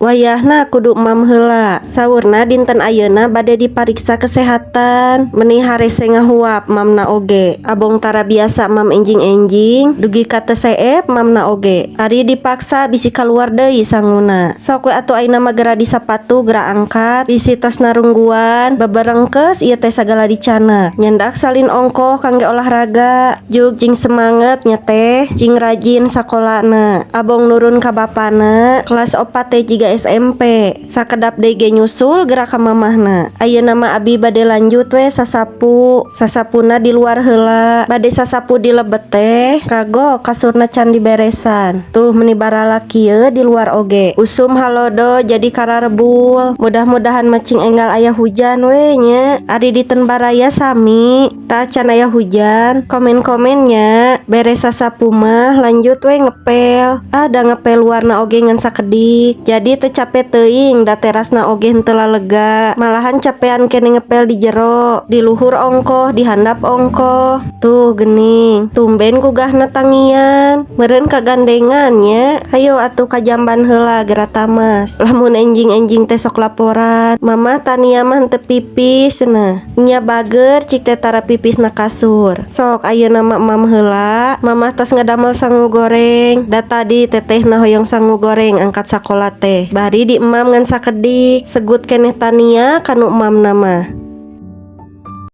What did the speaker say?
Wayahna kudu emam heula. Saurna dinten ayeuna bade dipariksa kesehatan. Meni harese ngahuap mamna oge. Abong tara biasa mam enjing-enjing dugi ka teu seep mamna oge. Ari dipaksa bisi kaluar deui sanguna. Sok we atuh ayeuna mah gera disapatu, gera angkat, bisi tos narungguan, beberengkes ieu teh sagala dicanak. Nyandak salin ongkoh kangge olahraga, juk cing semangat nya teh, cing rajin sakolana. Abong nurun ka bapana, kelas 4 teh jiga SMP. Sakedap deui ge nyusul geura ka mamahna. Ayeuna mah abi bade lanjut we sasapu. Sasapuna di luar heula. Bade sasapu di lebet teh kagok kasurna can diberesan. Tuh meni barala kieu di luar oge. Usum halodo jadi kararebul. Mudah-mudahan mah cing enggal aya hujan we nya. Ari di Baraya sami tah can aya hujan. Komen-komennya beres sasapu mah lanjut we ngepel. Ada ngepel luarna oge ngan sakedik. Jadi teu capek teuing da terasna oge henteu lega. Malahan capean keneh ngepel di jero, di luhur ongkoh, di handap ongkoh. Tuh gening, tumben gugahna tangian. Meureun kagandengan nya. Hayo atuh ka jamban heula geura tamas. Lamun enjing-enjing teh sok laporan. Mamah, Tania mah henteu pipis cenah. Nya bager cik teh tara pipis na kasur. Sok ayeuna mah emam heula. Mamah tos ngadamel sangu goreng. Da tadi tetehna hoyong sangu goreng angkat sakola teh. Bari di emam ngan sakedik. Segut keneh Tania kanu emamna mah.